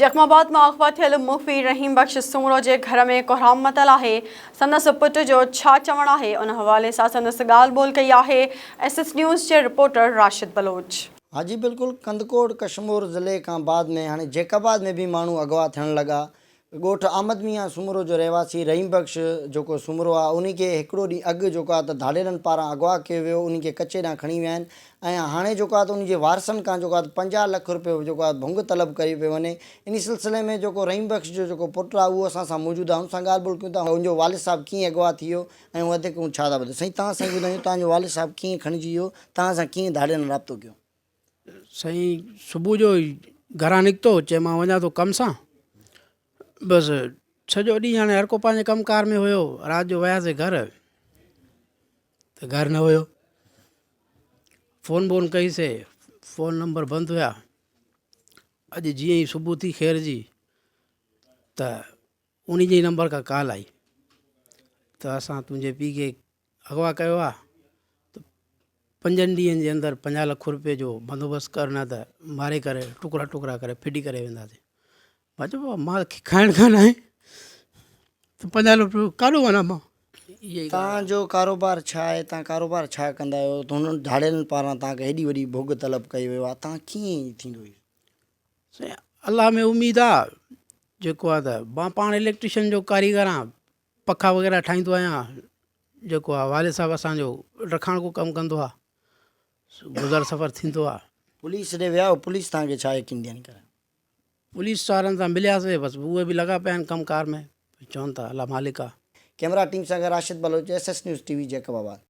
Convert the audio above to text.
Jacob آباد مان اغوا ٿيل مغوي رحيم بخش سومرو جي گهر ۾ ڪهرام متل آهي، سندس پٽ جو ڇا چوڻ آهي ان حوالي سان سندس ڳالهه ٻولهه ڪئي آهي ايس ايس نيوز جي رپورٽر راشد بلوچ. ها جي بلڪل ڪنڌڪوٽ ڪشمور ضلعي کان بعد ۾ هاڻي جيڪب آباد ۾ به ماڻهو اغوا ٿيڻ لڳا ڳوٺ احمد ميان سومرو جو رهواسي رحيم بخش جيڪو سومرو آهي انهي کي هڪڙو ڏينهن اڳ جيڪو آهي ته ڌاڙيلن پاران اغوا ڪيو ويو انهي کي ڪچي ڏانهن کڻي ويا آهن ۽ هاڻي جيڪو آهي ته انهي جي وارثن کان جيڪو آهي ته 50 لک روپيو جيڪو آهي ڀنگ طلب ڪئي پئي وڃي انهي سلسلي ۾ جيڪو رحيم بخش جو جيڪو پٽ آهي اهو اسان سان موجود آهي ان سان ڳالهه ٻولهه ڪيون ٿا ان جو والد صاحب ڪيئن اغوا ٿي ويو ۽ وڌيڪ هو ڇا ٿا ٻڌايو سائين توهان سائين ٻڌايو توهان جو والد صاحب ڪيئن کڻجي ويو توهان سان ڪيئن ڌاڙيلن رابطو ڪيو. سائين صبح جو ئي گهران نڪتو چي مان وڃان ٿو ڪم سان بس سڄو ڏينهن هاڻي هر ڪو پنهنجي ڪم ڪار ۾ هيو رات جو وياسي گهر ته گهر نه هيو فون بون ڪئيسي فون نمبر بند هيا اڄ جيئن ئي صبح ٿي خير جي ته انهي جي نمبر کان ڪال آئي ته اسان تنهنجي پيء کي اغوا ڪيو آ ته پنجن ڏينهن جي اندر 50 لک روپيه جو بندوبست ڪر نه ته ماري ڪري ٽڪرا ٽڪرا ڪري ڦٽي ڪري وينداسين. مان چيو بابا مان کي کائڻ کان ناهي ته 50 لک روپيو ڪاڏو وڃان مان. توهان جو ڪاروبار ڇا آهي توهان ڪاروبار ڇا ڪندا آهيو ته هنن ڌاڙيلن پاران توهان کي هيڏي وڏي ڀوڳ طلب ڪئي ويو آهي توهان ڪيئن ٿيندو اهو. سائين الله ۾ اميد آ جيڪو آ ته مان پاڻ اليڪٽريشن جو ڪاريگر آهيان پکا وغيره ٺاهيندو آهيان جيڪو آ والد صاحب اسان جو رکاڻڪو ڪم ڪندو آ گذر سفر ٿيندو آ. پوليس ڏي ويا آهيو پوليس توهان کي ڇا يقين ڏياري ڪرايو. پوليس وارن سان ملياسي بس اهي به لڳا پيا آهن ڪم ڪار ۾ چون ٿا الله مالڪ آ. ڪئميرا ٽيم سان گڏ Rashid Baloch S S news T V Jacobabad.